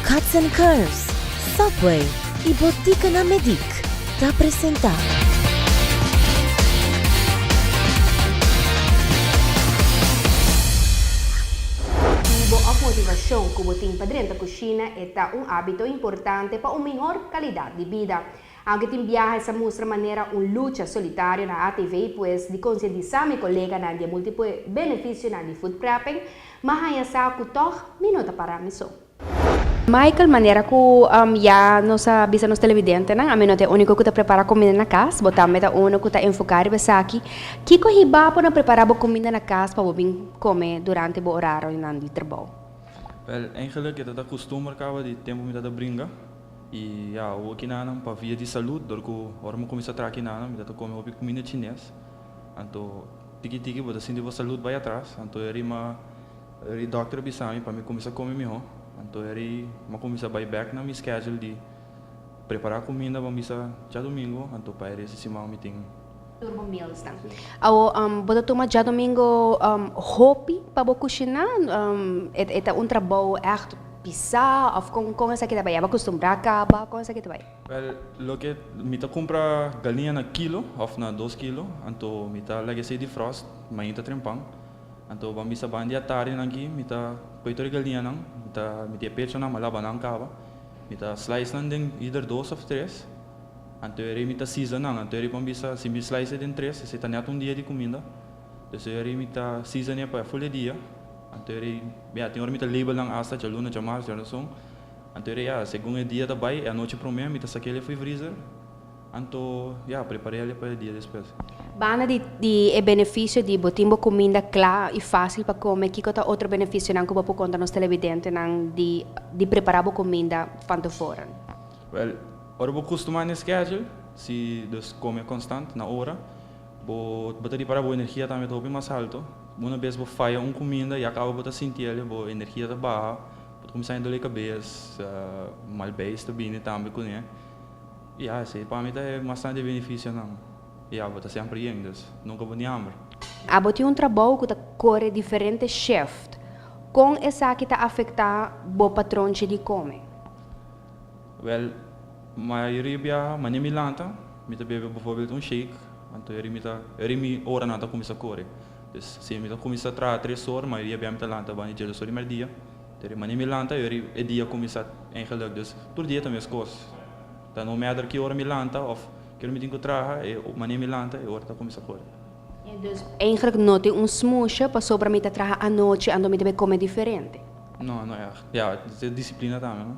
Cuts and Curves, Subway y Botica na Medic ta presenta. Bo of motivacion cu bo tin pa drenta cushina e ta un habito importante pa un mihor calidad di bida. Aunke tin biaha esa mustra manera un lucha solitario na ATV pues di concientisa mi coleganan di e multiple beneficionan di food prepping, m'a haña sa cu toch mi no ta para mi so. Michael, manera cu ya nos a bisa nos televidentenan, ami no ta e unico cu ta prepara comida na cas, bo tambe ta uno cu ta enfoca riba esaki. Kico hiba bo na prepara bo comida na cas pa bo bin come durante bo orarionan di trabou? Wel, eigenlijk e ta ta custumber caba di tempo mi ta ta bringa. Y ya, awor kinanan pa via di salud, dor cu ora mi cuminsa traha kinanan, mi ta ta come hopi cuminda chines. Anto tiki tiki bo ta sinti bo salud bay atras. Anto eri ma, eri doctor a bisa mi pa mi cuminsa come miho. Anto eri mi a cuminsa bay bek na mi schedule di prepara cuminda pa misa djadomingo, anto pa e resto di siman mi tin. Tur bo mealsnan. Awor, bo ta tuma djadomingo hopi pa bo cushina? E ta un trabou echt Pisa of con con esaki ta bay? Abo acostumbra caba? Con esaki ta bay? Wel, loke mi ta cumpra galiña na kilo of na dos kilo, anto mi ta laga esey defrost mainta trempan. Anto ban bisa ban di atardi nan aki mi ta coy tur e galiñanan, mi ta miti e pechonan, mi a laba nan caba, mi ta slice nan den either dos of tres, anto eri mi ta season nan, anto eri ban bisa si mi slice e den tres esey ta net un dia di cuminda, dus eri mi ta season e pa e full e dia. Anto e ya, tin ora mi ta label nan asta djaluna, djamars, djaranson. Anto e ya, segun e dia ta bai, e anochi promé mi ta sak'el for e freezer. Anto ya, prepar'el pa e dia despues. Banda di di e benefisio di bo tin bo kuminda kla i fásil pa kome, kiko ta otro benefisionan ku bo por konta nos televidentenan di di prepará bo kuminda van tevoren? Wèl, ora bo kustumá n'e schedule, si dus kome konstant na ora, Bo bo ta ripara bo energia tambe ta hopi mas alto. Una bes bo faya un kuminda ya kaba bo ta sinti el, bo energia ta baha, bo ta kuminsá dole kabes, mal beis ta bini tambe kuné. Ya esei pa mi ta e mas grandi benefisionan. Ya bo ta semper yen dus nunka bo tin hamber. Abo tin un trabou ku ta kore diferente shift. Kon esaki ta afektá bo patronchi di kome? Wèl, mayoria biaha manera mi lanta, mi ta bebe bijvoorbeeld un shake, anto eri mi ta, eri mi oranan ta kuminsá kore. Dus si mi ta kuminsá traha tres or, mayoria biaha mi ta lanta banda di djedos or di merdia. Anto eri manera mi lanta, eri e dia kuminsá eigenlijk. Dus tur dia ta meskos. Ta no matter ki ora mi lanta òf ki ora mi tin ku traha, e manera mi lanta e ora ta kuminsá kore. Dus eigenlijk no tin un smoesje pasobra mi ta traha anochi anto mi ta bay kome diferente. No, no ègt. Ja, e disiplina tambe, no?